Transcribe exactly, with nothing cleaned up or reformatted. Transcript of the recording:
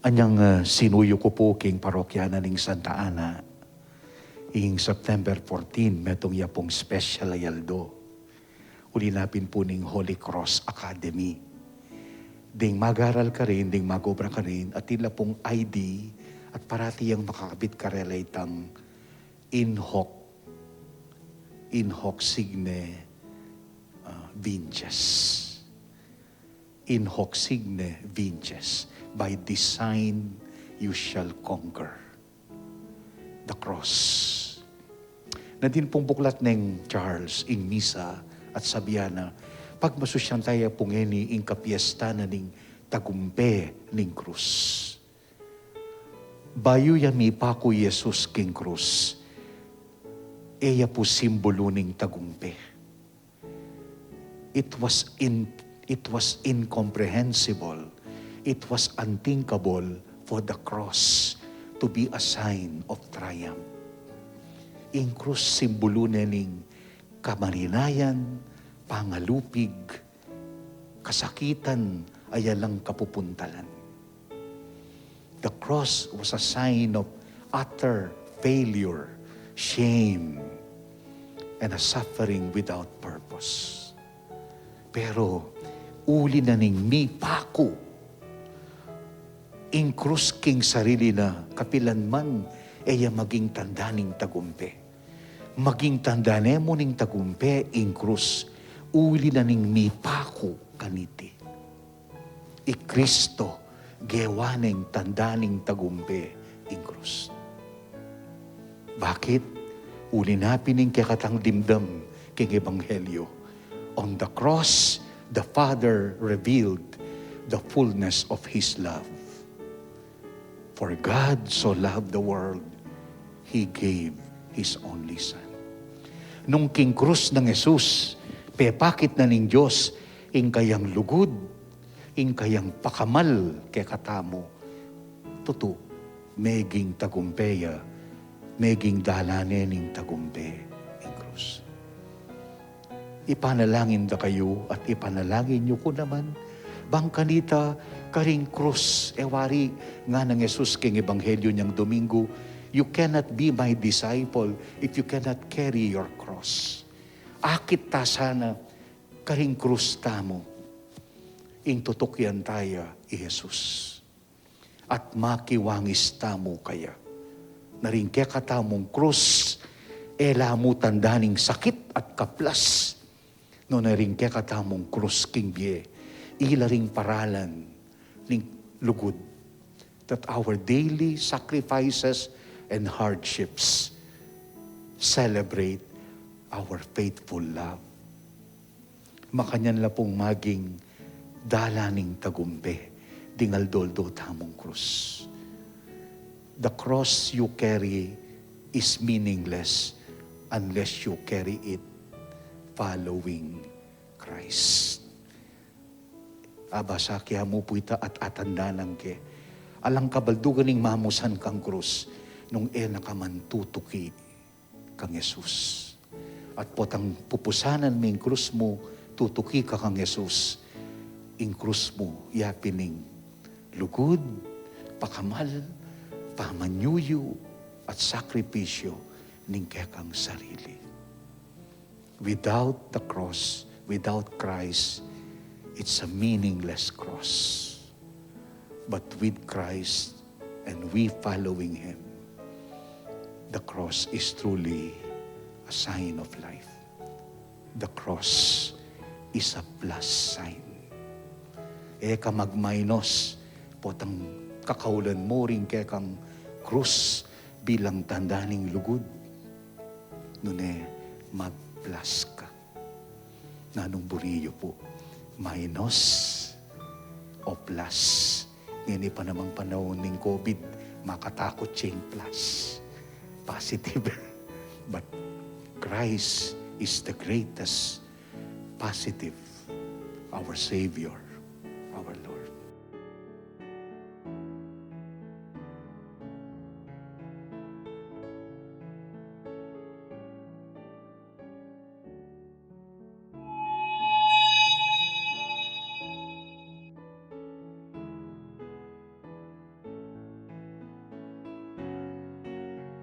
Anyang, ah, sinuyu ku pu king parokya na ning Santa Ana, ing September fourteen, metung ya pung special a aldo. Uli na pin pu ning Holy Cross Academy. Ding mag-aral karin, ding mag-obra karin, atin la pung I D at parati yang makakapit karela itang in hoc, in hoc signe, ah, vinces. In hoc signe vinces. By this sign you shall conquer the cross. Nandin pung buklat neng Charles, ing Misa, at sabian na, pagmasusyan taya pu ngeni ing kapiesta na ning tagumpe ning krus. Bayu ya mipaku i Jesus king krus, e ya pu simbulu ning tagumpe. It was in, it was incomprehensible, it was unthinkable for the cross to be a sign of triumph. Ing krus simbulu ne ning kamarinayan, pangalupig, kasakitan a alang kapupuntalan. The cross was a sign of utter failure, shame, and a suffering without purpose. Pero uli na ning mipaku ing krus king sarili na, kapilan man e ya maging tanda ning tagumpe. Maging tanda ne mu ning tagumpe ing krus, uli na ning mipaku kaniti. I Kristo, gewa neng tanda ning tagumpe ing krus. Bakit? Uli na pin ning kekatang dimdam king Ebanghelyo. On the cross, the Father revealed the fullness of His love. For God so loved the world, He gave His only Son. Nung king krus nang Jesus, pepakit na ning Dios ing kayang lugud, ing kayang pakamal kekatamu. Tutu, meging tagumpe ya, meging dalan ne ning tagumpe ing krus. Ipanalangin da kayu at ipanalangin yu ku naman, bang kanita karing krus, e wari ngana nang Jesus king Ebanghelyo neng Domingo, "You cannot be my disciple if you cannot carry your cross." Akit ta sana karing krus tamu, ing tutukian taya i Jesus. At makiwangis tamu kaya. Na ring kekatamung krus, e la mu tanda ning sakit at kaplas. Nune ring kekatamung krus king bie, ila ring paralan ning lugud. That our daily sacrifices and hardships celebrate our faithful love. Makanyan la pung maging dalan ning tagumpe ding aldo-aldo tamung krus. The cross you carry is meaningless unless you carry it following Christ. Abasa ke, amu pu ita at atandanan ke. Alang kabaldugan ning mamusan kang krus nung e na ka man tutuki kang Jesus. At potang pupusanan me ing krus mu, tutuki ka kang Jesus, ing krus mu yapin ing lugud, pakamal, pamanyuyu, at sakripisyu ning kekang sarili. Without the cross, without Christ, it's a meaningless cross. But with Christ and we following Him, the cross is truly a sign of life. The cross is a plus sign. E ka mag-minus potang kakaulan mu ring kekang krus bilang tanda ning lugud. Nune mag-plus ka. Nanung buri yu pu, minus o plus? Ngeni pa namang panaun ning COVID, makatakut ya ing plus. Positive. But Christ is the greatest positive, our Savior, our